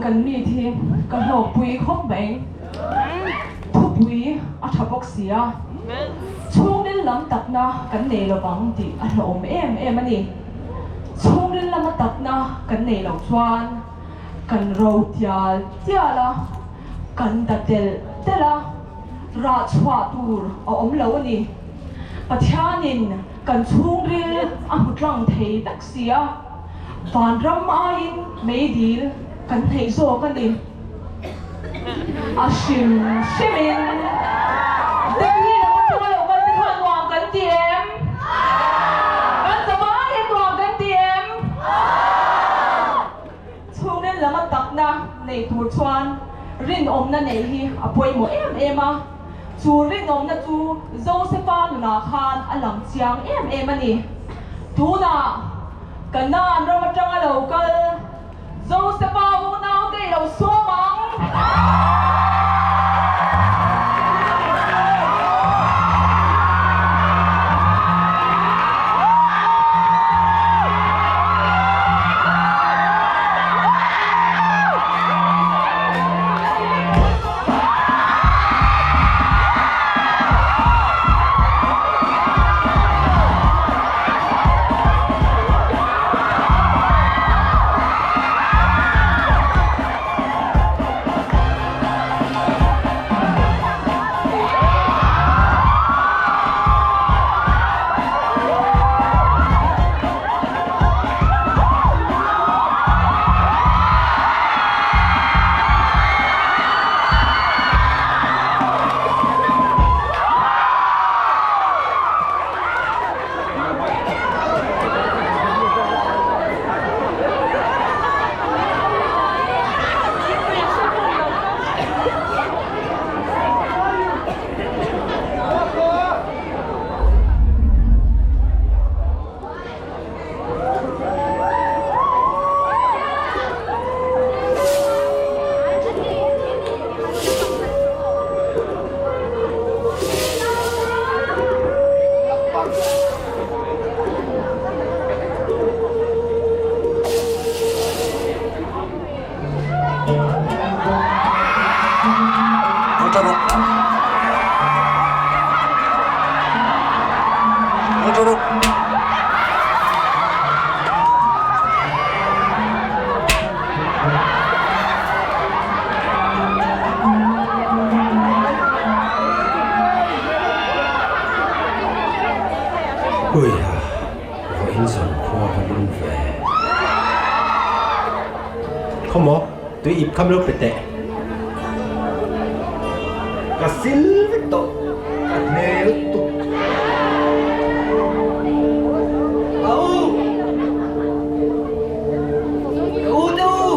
kan meet hi ka hlawkpui khawp mai. Thupui a tha bawk si a, chhungril lam takna kan nei lovang tih a hlawhawm em em a ni. Chhungril lama takna kan nei loh chuan kan ro tial tial a, kan da telh telh a, rah chhuah tur a awm lo a ni. Pathianin kan chhungril a hmu tlang thei vek si a, vanram aiin meidil kan hneih zawk a ni. A hrim hrimin Delhi lam atanga lo kal te kha nuam kan ti em? Kan zavaiin nuam kan ti em? Chhungril lama takna nei tur chuan rinawmna neih hi a pawimawh em em a, chu rinawmna chu Josefa nunah khan a lang chiang em em a ni. Tunah Kanaan ram atanga lo kal Josefa unaute i lo sawm ang. Huiha, vawiin zan khua va lum ve. Khawmaw, tui ip kham lo pe teh. Ka sil vek tawh, ka hne lutuk. Au! Ka u te u!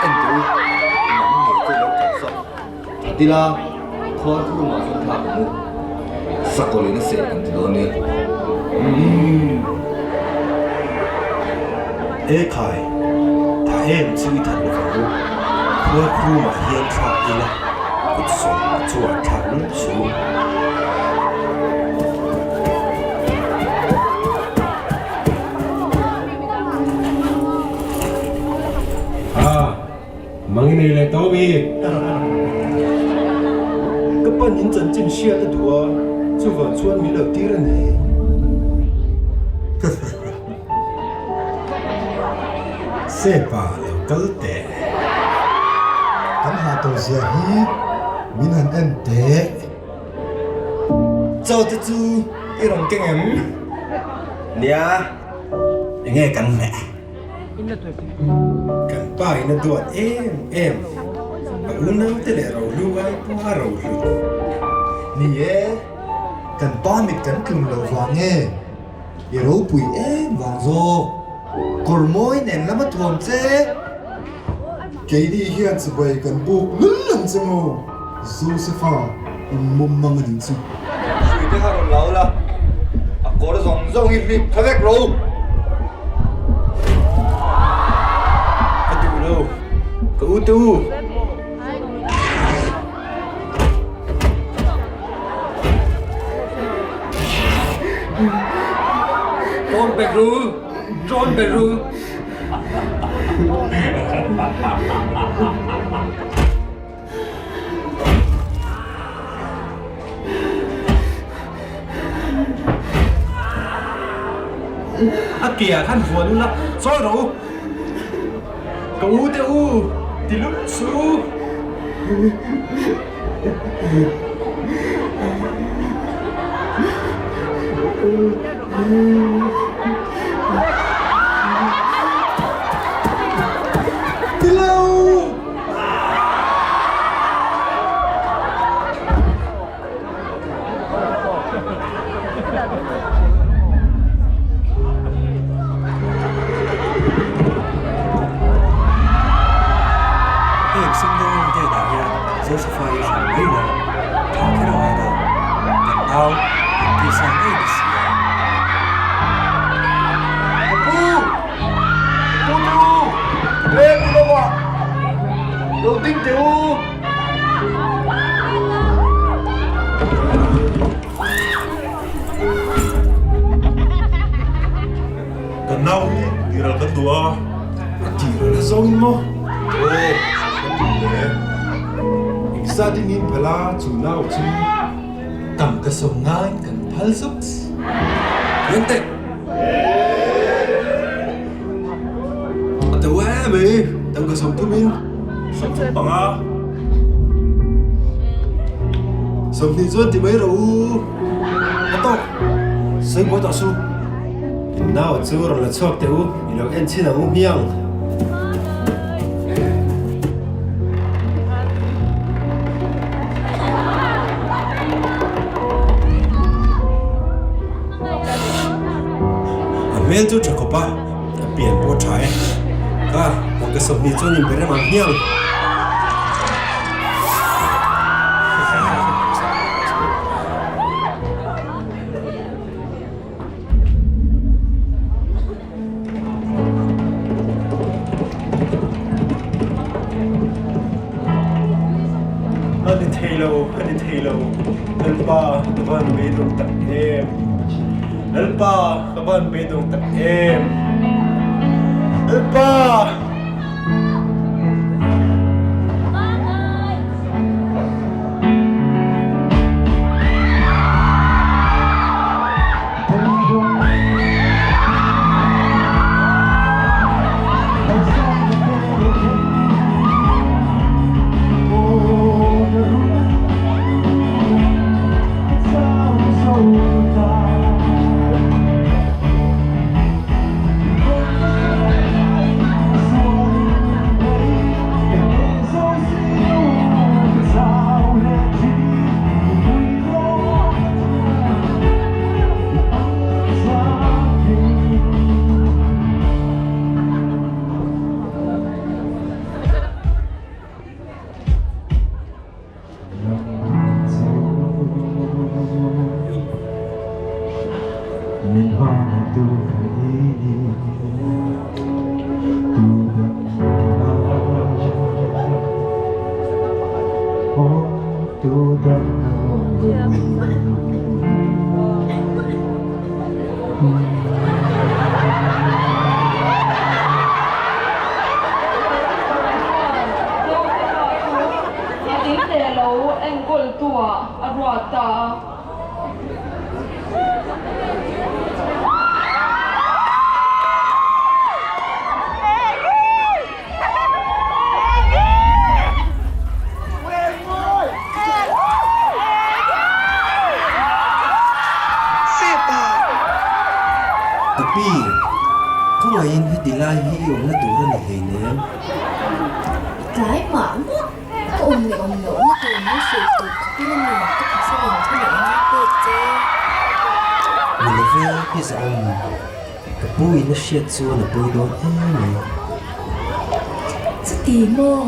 En teh u, nang ngei chu lo kal sawk. A ti la, khawl khurumah sawn thlak ang u. Sakawlin a seh kan ti dawn nia. Umm. E khai, tha em chu i that lovang u. Khual khurumah hian thlak ila, kut sawm a chuan thlak lul suh u. Ah. Mang i nei leh tawh mi? Ka pan in chanchin hriat a duh a, chuvang chuan min lo tir a ni. Sepa lo kal teh. Kan hah tawh zia hi min han en teh. Chaw te chu i rawn keng em? Nia, enge kan hmeh? Kan pa in a duat em em, a unaute leh rohlu ai pawha rohlut. Ni e, kan pa mit kan tlum loh vang nge i ropui em vang zawk. Kawr mawi nen lama thuam che. Keini hian chibai kan buk lul ang che maw, Josepha in mawm mang a nih chu. Hrui te kha rawn lo la, a kawr zawng zawng hi hlip tha vek ro. Ka duh lo, ka u te u. Phone pek ru. Rawn be ru. A ke ah khan vuan ula, chawi rawh u. Ka u te u, ti lul suh u. Ti lo! Heng sumdawng hnenah hian Josefa i hrilh mai lo, tha kher a ngai lo, kan nau kan tisa ngei ni si a. Ka pu! Pu tu! Leng ti lo ah lo ding teh u! Kan nau hi tiral kan duh a, a tiral a zawngin maw? Aw, ka ti le. Engzat in in phal a chu nau chu? Tangka sawm ngaiin kan phal zuks. Hian teh! A teu em ei, tangka 30 in. 35. 20 chuan ti mai rawh u. A tawk! Sawi buai tawh su. In nau chu rawn la chhuak teh u, i lo en chhin ang u hmiang. A hmel chu tha khawp a, a pian pawh a tha e. Ka tangka 20 chuan in be rem ang hmiang. A ni thei lo, a ni thei lo, Lalpa ka van beidawng tak em. Lalpa ka van beidawng tak em. Lalpa! In leh lo enkawltuah a ruat ta a. Ka pi, khawngaihin heti lai hi i awmna tur a ni hleinem. Tlai mah mah ka awm leh awm lohna tur min hrilh tur khawpin a ni ka pasalin thu leh eng a pek che. Ni love pi zahawm, ka pu in a hriat chuan a pawi dawn em mai. Chuti maw,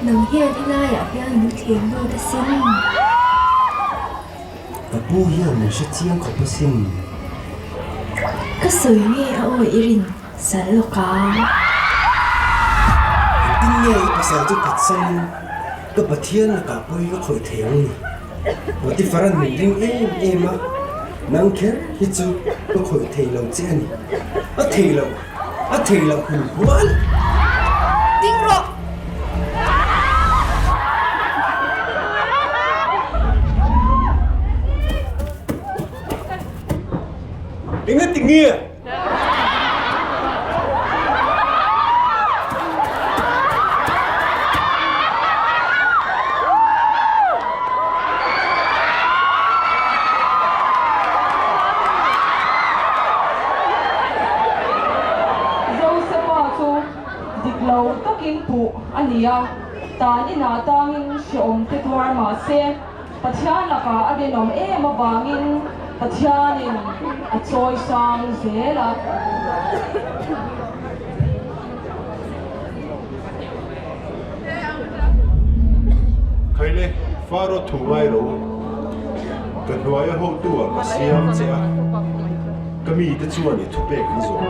nang hian helaiah hian min thlem lut asin. Ka pu hian min hre chiang khawp asin. Ka sawi nge a awi i rin? Sal lawk a. Engtin nge i pasal chu phatsanin ka Pathian lakah pawhin ka khawih thei ang ni? Potiphar-a'n min ring em em a, nang kher hi chu ka khawih thei lo che a ni. A thei lo, a thei lo hul hual. Ding rawh! Engati nge? Josefa chu dik lo takin puh a ni a, tan inah tangin hrehawm te tuar mah se, Pathian lakah a rinawm em avangin Pathianin a chawi sang zel a. Khaile, Faro thu ngai ro, ka hnuaia hotu ah ka siam che a, ka mite chuan i thupek an zawh.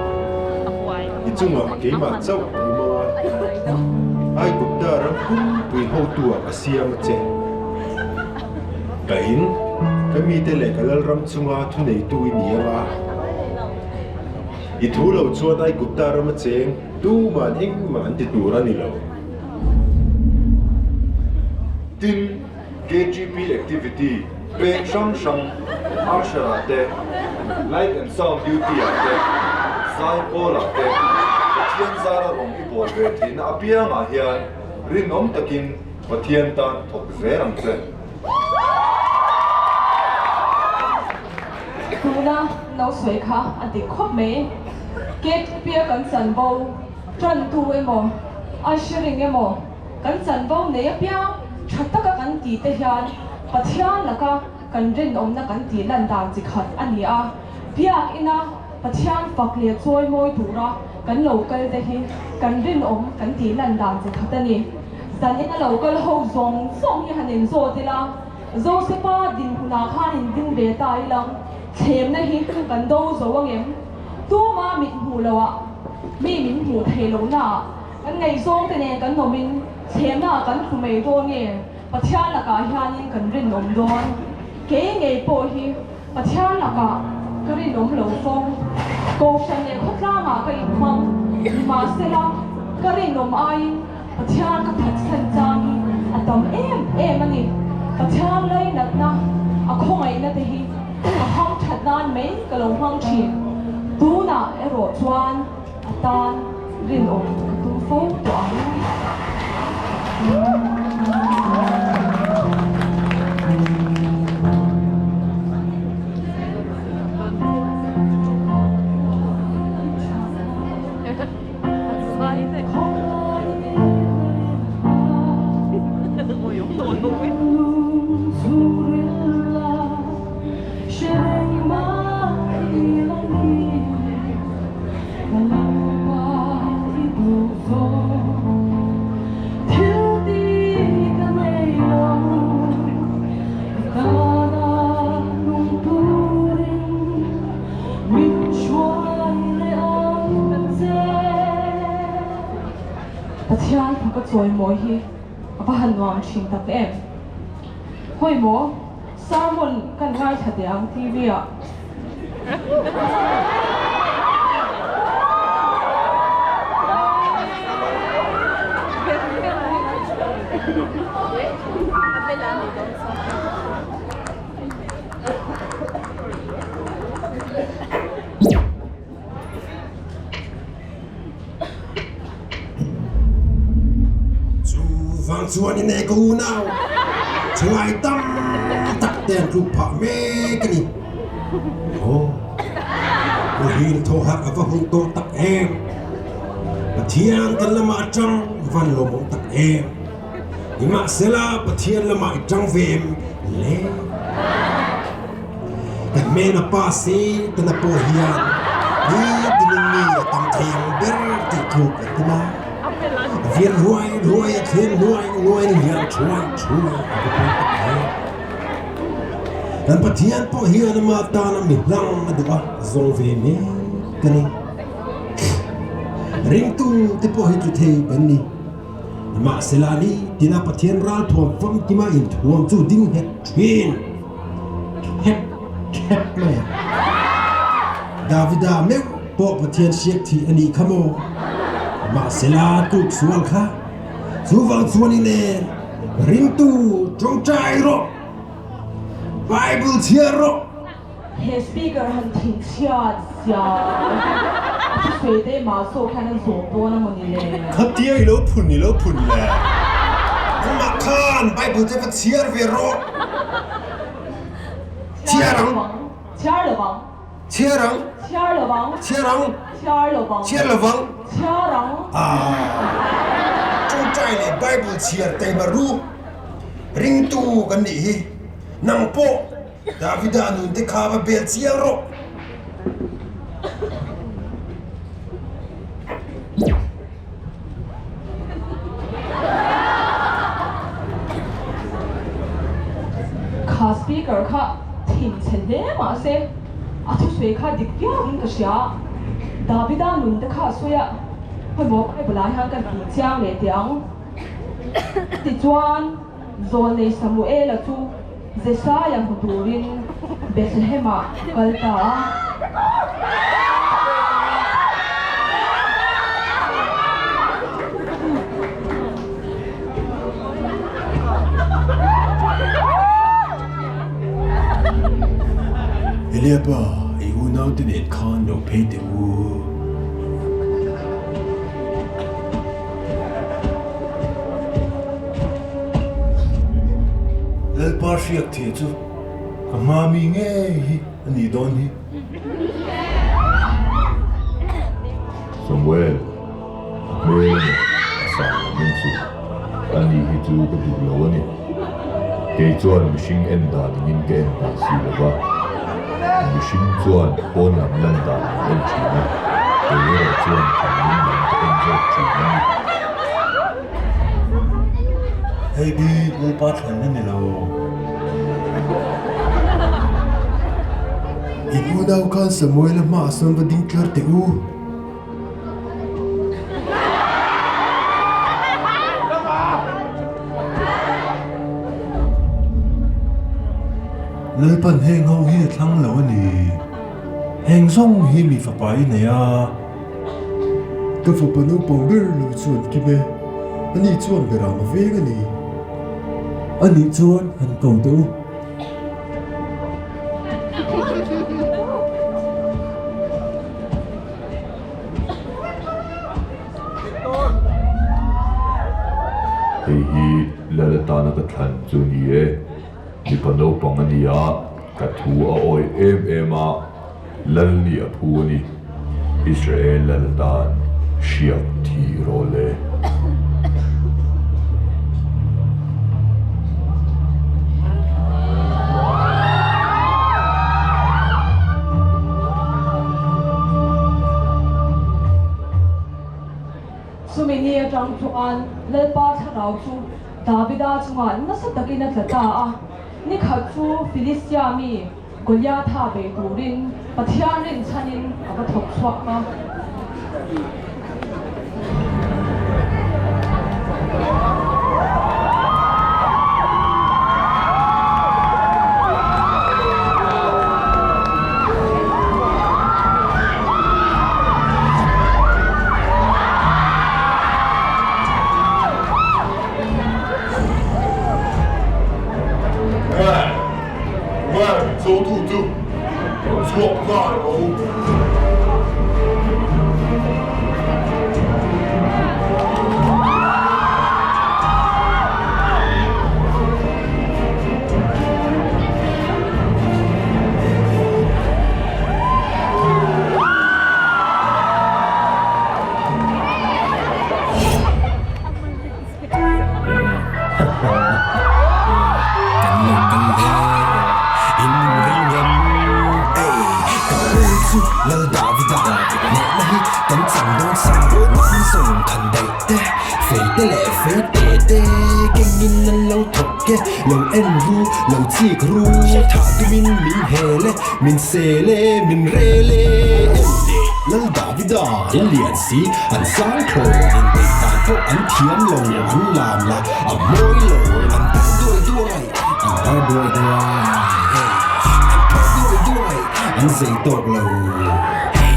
I chungah keimah chauh ka awm anga, Aigupta ram pumpui hotu ah ka siam a che. Ka in, ka mite leh ka lalram chunga thuneitu i ni anga, i thu lo chuan Aigupta rama cheng tuman engmah an ti tur a ni lo. Tin, KGP activity peng hrang hrang Usher-ah te, Light and Sound duty-ah te, Zaipawl-ah te, Pathian zara rawng i bawl ve theihna apiangah hian rinawm takin Pathian tan thawk zel ang che. Tuna no sawi kha a dik khawp mai. KTP a kan chanvo tantu emaw, ushering emaw kan chanvo nei apiang tha taka kan tih te hian Pathian laka kan rinawmna kan tih lan dan chi khat a ni a. Biak ina Pathian fak leh chawi mawi tura kan lo kal te hi kan rinawm kan tih lan dan chi khat a ni. Zan ina lo kal ho zawng zawng hi han inzawt ila, Josepa dinhmunah khan in ding ve ta ila, thlemna hi kan do zo angem? Tuma mit hmuh loah mi min hmuh theih lohnaah kan ngaihzawng te nen kan awmin thlemnaah kan hmu mai dawn nge Pathian lakah hianin kan rinawm dawn? Kei ngei pawh hi Pathian lakah ka rinawm lo fo. Kohhran leh khawtlangah ka inhmang. Nimahsela, ka rinawm aiin Pathian ka phatsan chang hi a tam em em a ni. Pathian lainatna, a khawngaihna te hi ka hang that nan mai ka lo hmang thin. Tunah erawh chuan a tan rinawm ka tum fo tawh ang. Pathian faka chawimawi hi a va han nuam thin tak em. Hawi maw sermon kan ngaithla teh ang TV ah. Chuvang chuan in eka unau thalai tam tak te an tluk phah mek a ni. Aw, Muhil thaw harh a va hun tawh tak em! Pathian kan lamah atang van lawmawm tak em! Nimahsela, Pathian lamah i tang ve em le? Kan hmel a pa si tana pawh hian ni dinin mi a tam thei ang ber tih tluk a tum a. A vir ruai ruai a thlem nuai nuai lian thuai thuai a va pawh tak em. Kan Pathian pawh hian ama tana mi hlang a duh a zawng ve mek a ni. Ringtu te pawh hi tlu thei kan ni. Nimahsela ni tina Pathian ralthuam famkima inthuam chu ding nghet thin khep khep mai a. Davida meuh pawh Pathian hriak thih a nih kha maw? Mahsela tuk sual kha chuvang chuan i nen ringtu tawngtai rawh, Bible chhiar rawh. He speaker han thinchhiat zia a thusawi te mah zawk hian an zawm dawn a maw ni le? Khatia i lo phun i lo phun le. Nangmah khan Bible te va chhiar ve rawh. Chhiar ang. Chhiar lo vang. Chhiar ang. Chhiar lo vang. Chhiar ang. Chhiar lo vang. Chhiar lo vang. Chhiar ang. Ah. Tawngtai leh Bible chhiar taima ru. Ringtu kan nih hi. Nang pawh Davida nun te kha va bel chiang rawh. Kha speaker kha thinchhe hle mah se a thusawi kha dik viauin ka hria. Davida nun te kha a sawi a, hawihmaw Bible ah hian kan tih chiang leh teh ang. Tichuan Zawlnei Samuela chu Jesaia hmu turin Bethlehem-ah kal ta a. Eliaba, i unaute nen khan lo phei teh u. Lalpa hriak thih chu ka hma mi ngei hi a nih dawn hi. Samuel, a hmel emaw a sang lam en chu a ni hi chu ka duh lo a ni. Kei chuan mihring en dan angin ka en ve si lo va, mihring chuan pawn lam lan dan an en thin a, kei erawh chuan thinlung lam ka en zawk thin a ni. Hei hi Lalpa thlan a ni lo. In unau khan Samuela hmaah sawn va ding tlar teh u. Lalpan heng ho hi a thlang lo a ni. Heng zawng hi mi fapa i nei a. Ka fapa naupang ber lo chuan kim e, ani chuan beram a veng a ni. Anih chuan han ko teh u. Hei hi Lal atana ka thlan chu ni e, mipa naupang a ni a, ka thu a awih em em a, Lal nih a phu a ni, Israel lal atan hriak thi rawh le. Chumi ni atang chuan Lalpa thlarau chu Davida chungah nasa takin a tla ta a, ni khat chu Filistia mi Goliatha bei turin Pathian rinchhanin a va thawk chhuak a. Zotu chu chhuak nghal rawh u. Kan lo kal le in ring em Ey ka pawl chu Lal Davida Nehna hi kan chang dawn sa Hnam zawng than daih te Fei te leh fei te te Kengin an lo thawk e Lo en ru lo chik ru Thah tumin min hel e Min sel e min rel e Lal Davida an lian si An sang thlawn in beih dan pawh an thiam lo An lam la a mawi lo An par duai duai an par duai duai Hey an par duai duai an zei tawk lo Hey.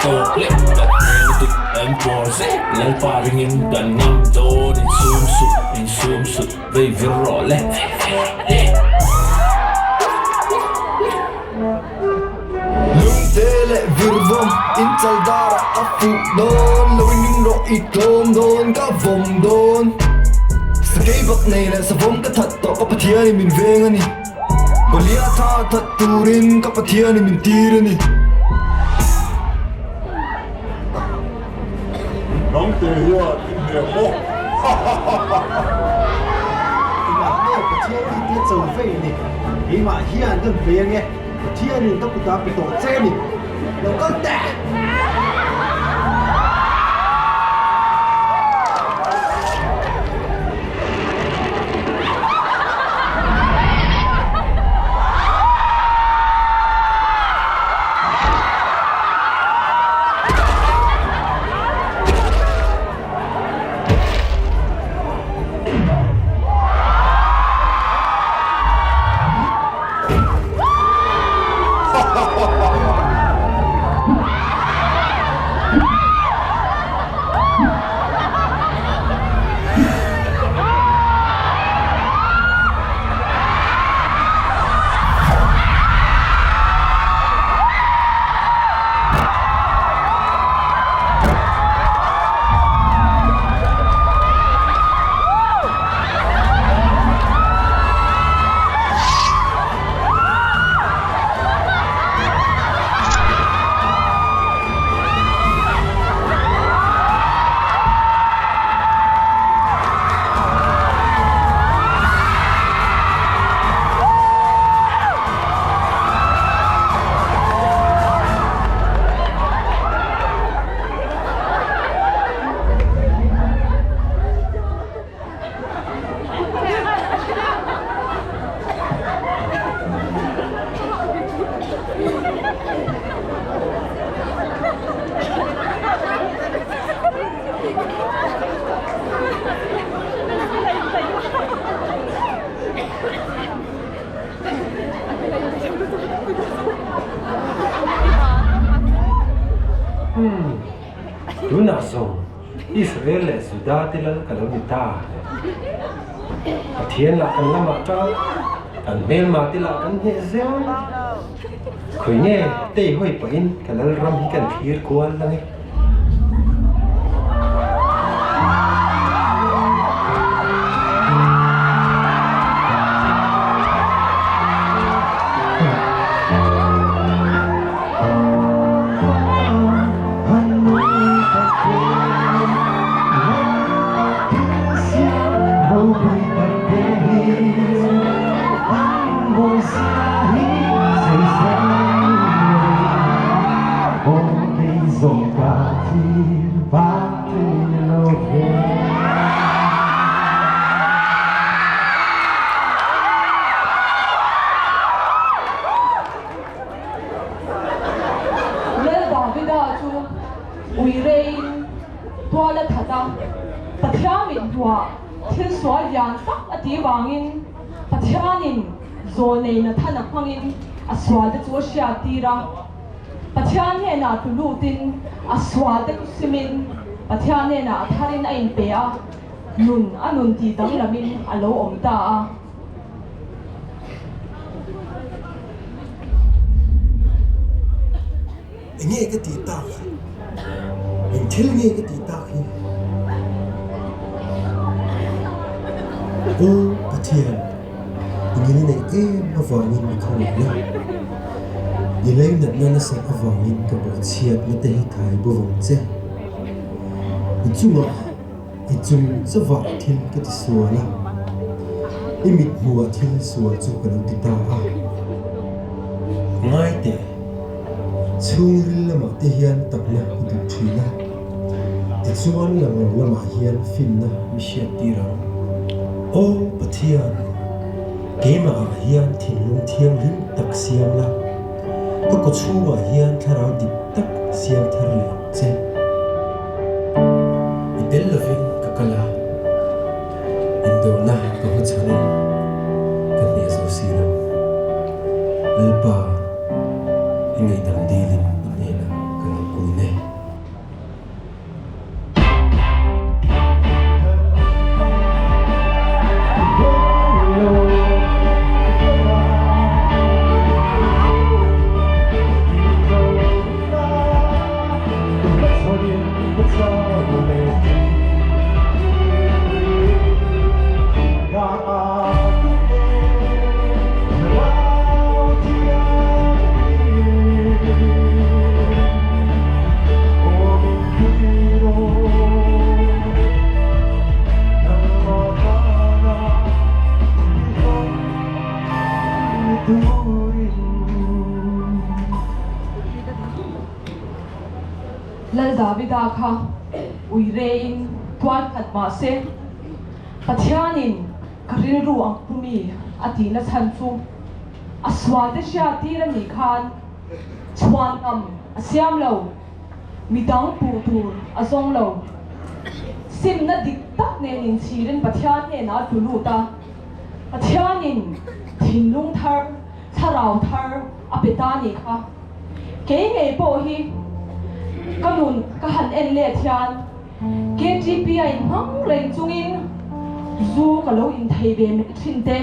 tawk lek Kan hne lutuk an pawr zek Lalpa ringin kan ngam dawn Insum suh, insum suh, vei vir rawh le, vei vir rawh le. Lungte leh virvawm in chal darah a fuh dawn Lo in ring rawh i tlawm dawn ka vawm dawn Sakei bak nei leh savawm ka that tawh ka Pathianin min veng a ni Goliatha that turin ka Pathianin min tir a ni. Nangte hian in hne maw? Engah nge Pathian i te cho vei ni? Keimah hian kan vei ange, Pathianin ka kutah pe tawh che ni. Lo kal teh! Umm, tunah zawng Israel leh Juda te lal ka lo ni ta le. Pathian lah kan lamah tang, kan hmelma te lah kan hneh zel. Khawi nge tei hawi pahin ka lal ram hi kan thlir kual ang e. Lal Davida chu ui reiin tual a that a, Pathiamin hnuah thil sual lian tak a tih vangin Pathianin zawlnei Nathana hmangin a sualte chu a hriattir a. Pathian hnenah tlu lutin a sualte chu simin Pathian hnenah a tharin a inpe a, nun a nun tih danglamin a lo awm ta a. Enge ka tih tak? Eng thil nge ka tih tak hi? Aw Pathian, i ngil neih em avangin mi khawngaih la. I leinatna nasat avangin ka bawhchhiatna te hi thai bo vang che. I chungah I chung chauhah thil ka ti sual a, i mit hmuhah thil sual chu ka lo ti ta a. Ngai teh, chhungril lamah te hian takna i duh thin a, tichuan lang lo lamah hian finna mi hriat tir ang. Aw Pathian, keimahah hian thinlung thianghlim tak siam la, ka kawchhungah hian thlarau dik tak siam thar leh ang che. I tel lovin ka kal a, indona ka hmu chhanin ka hneh zo si lo. Lalpa, i ngaihdam dilin i hnenah ka lo kun e. turin. Lal Davida kha ui reiin tual khat mah se, Pathianin ka rilru ang pu mi a tihna chhan chu a sualte hriattir a nih khan chhuan ngam a siam lo. Midang puh tur a zawng lo. Simna dik tak nen inchhirin Pathian hnenah a tlu lut a. Pathianin thinlung thar, thlarau thar a pe ta nih kha. Kei ngei pawh hi ka nun ka han en let hian KTP a inhmang reng chungin zu ka lo inthei ve mai thin te.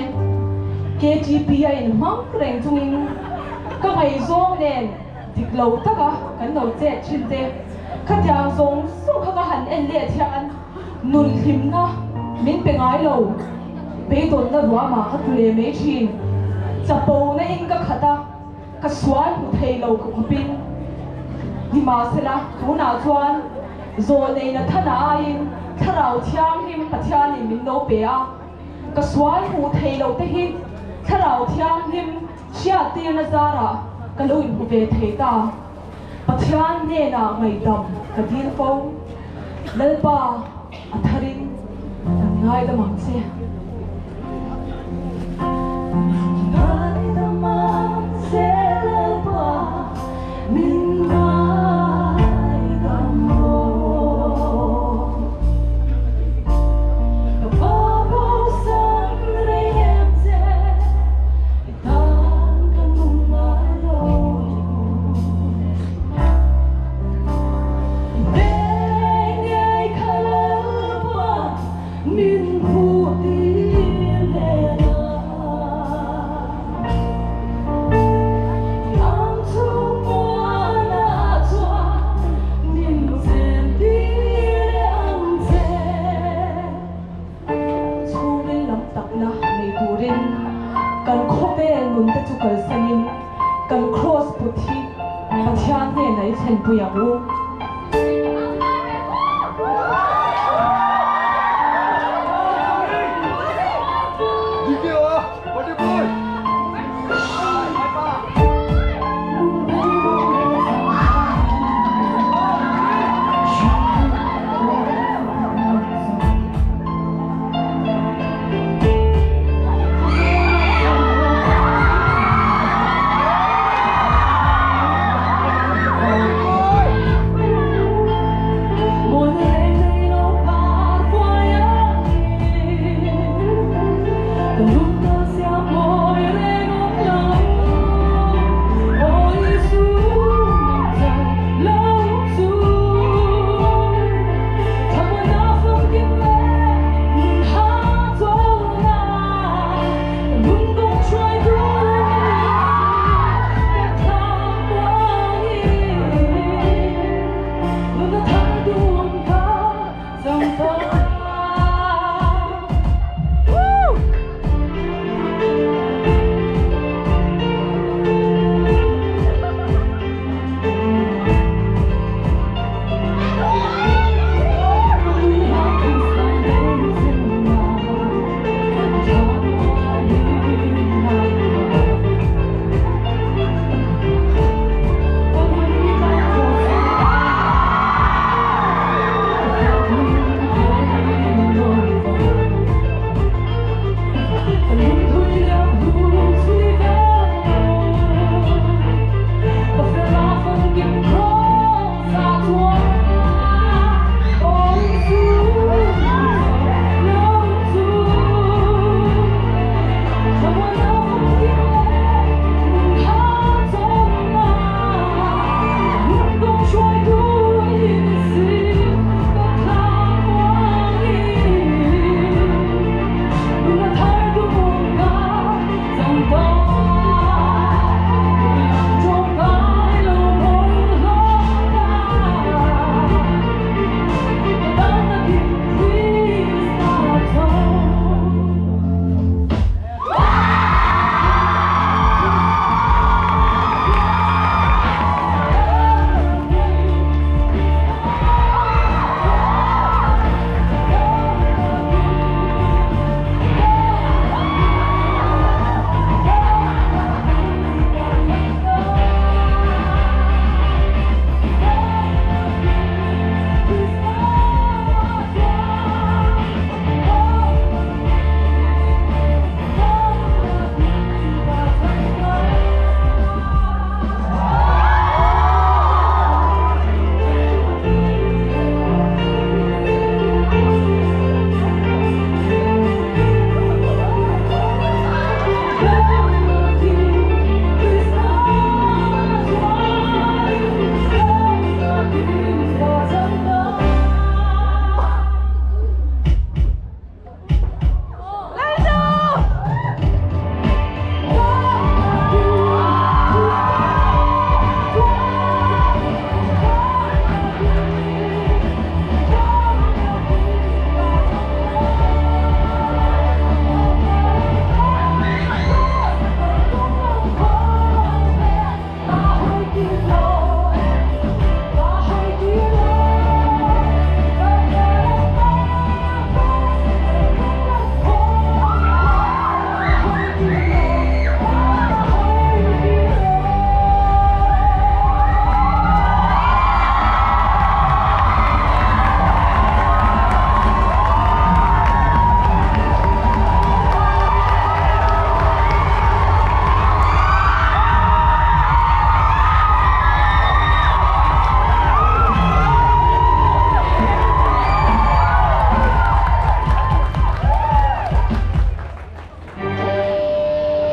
KTP a inhmang reng chungin ka ngaihzawng nen Dik lo taka kan lo chet thin te, khatiang zawng zawng kha ka han en let hian nun hlimna min pe ngai lo, beidawnna ruamah ka tlu leh mai thin. Chapona in ka khat a, ka sual hmu thei lo ka khawpin. Nimahsela, tunah chuan zawlneina thana aiin Thlarau Thianghlim Pathianin min lo pe a, ka sual hmuh thei loh te hi Thlarau Thianghlim Hriattirna zarah ka lo inhmu ve thei ta. Pathian hnenah ngaihdam ka dil fo. Lalpa, a tharin kan ngaidam ang che. Ngaidam ang che Lalpa, min ngaidam rawh. Ka pa bosan rei em che. Chhungin lam takna nei turin kan khawvel nun te chu kalsanin kan kraws put hi Pathian hnenah i thlenpui ang u.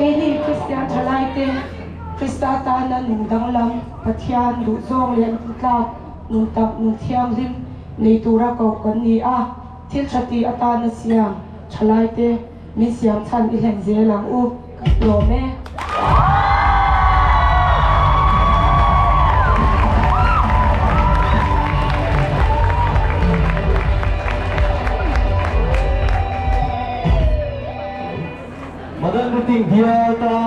Keini Kristian thalaite Krista tana nun danglam, Pathian duhzawng leh tlak nun tak, nun thianghlim nei tura koh kan ni a. Thil tha tih atana siam thalaite min siam chhan i hlen zel ang u, ka tlawm e. Madan Meeting bial tan.